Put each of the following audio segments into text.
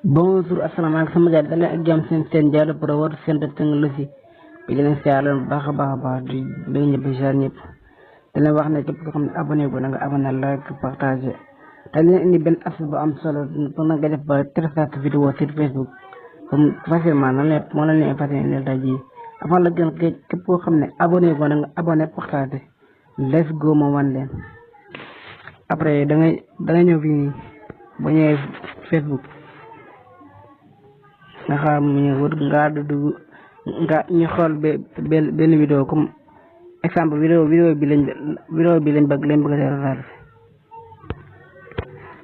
Bonjour, asalaamaaleykum sama gars daleen ak jàmm seen Diallo Pro war seen technologie bi leen siyaaloon baax a baax di bëgg ñëpp jaar ñëpp da leen wax ne képp ko xam ne abonné ko na nga abonné like partager te leen indi benn astuce bu am solo pour na nga def ba télécharger vidéo sur Facebook comme facilement moo la leen fàttali leen tey jii avant la gën képp koo xam ne abonné ko na nga abonné partager let's go ma wan leen après da ngay ñëw fii nii ba ñëwee Facebook nga xam ñu wut nga dugg nga ñu xool benn vidéo comme exemple vidéo bi lañ bëgg a télécharger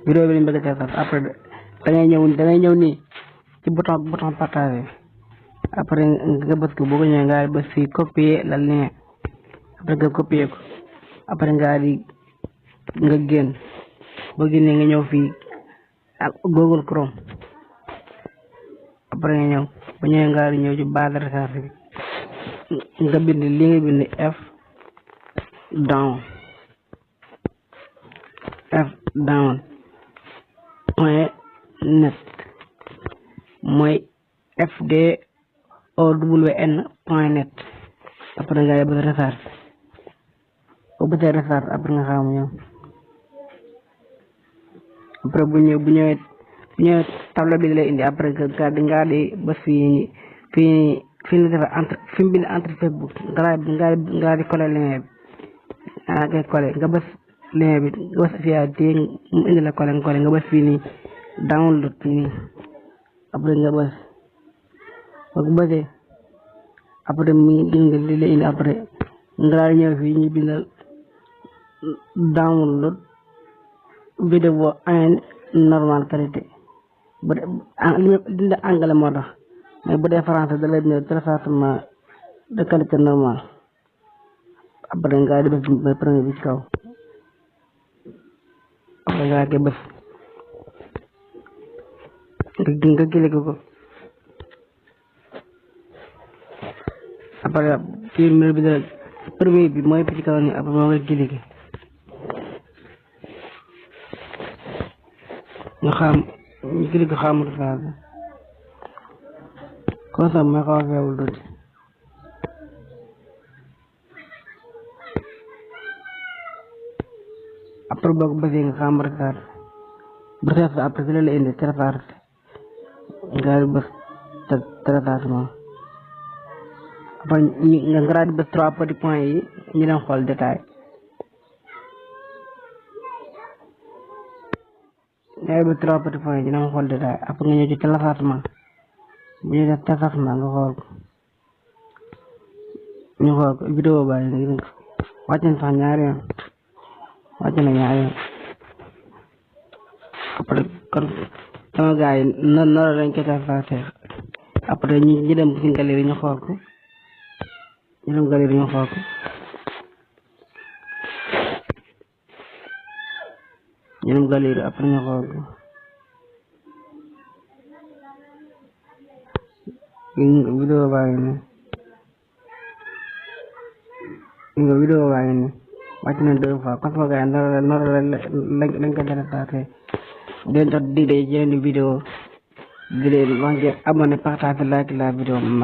vidéo bi lañ bëgg a télécharger après da ngay ñëw nii ci bouton partager après nga bës ko boo ko ñëwee nga bës fii copier la lien après nga copier ko après nga génn boo génnee nga ñëw fii ak Google Chrome après nga ñëw ba ñëwee nga ñëw ci barre de recherche bi nga bind li nga bind f down point net mooy fdown point net après nga bës recherche boo bësee recherche après nga xam ñëw après bu ñëwee tableau bi lay indi après nga di bës fii ni defa fi mu bind entre Facebook nga di coller lien bi nga bës lien bi nga bës fii mu indi la coller nga bës fii nii download fii nii après nga bës boo ko bësee après gis nga li lay indi après nga di ñëw fii ñu bindal download vidéo en normale qualité bu dee dina anglais moo tax mais bu dee français da lay ñëw téléchargement de qualité normale après nga di bës premier bi ci kaw après nga koy bës nga cliqué ko après premier bi dara premier bi mooy ci kaw ni après moo nga cliqué nga xam ñu cliqué xamul français comme ça mooy xaw a feewul tuuti après boo ko bësee nga xam recherche après si la indi télécharge nga di bës téléchargement après nga di bës 3 petits points yi ñu dem xool détail ngay ba 3 petits points yi dina xool détail après nga ñëw ci téléchargement bu ñu def téléchargement nga xool ko vidéo bàyyi wàcc na sax ñaari yoon après kon sama gars yi noonu lañ koy télécharger après ñu dem ci galerie ñu xool ko après ñu xool ko vidéo baa ngi nii wàcc na 2 fois kon sama gars yi noonu lañ ko télécharger di leen jot di yeneen vidéo di leen wax ngeen abonné partager like la vidéo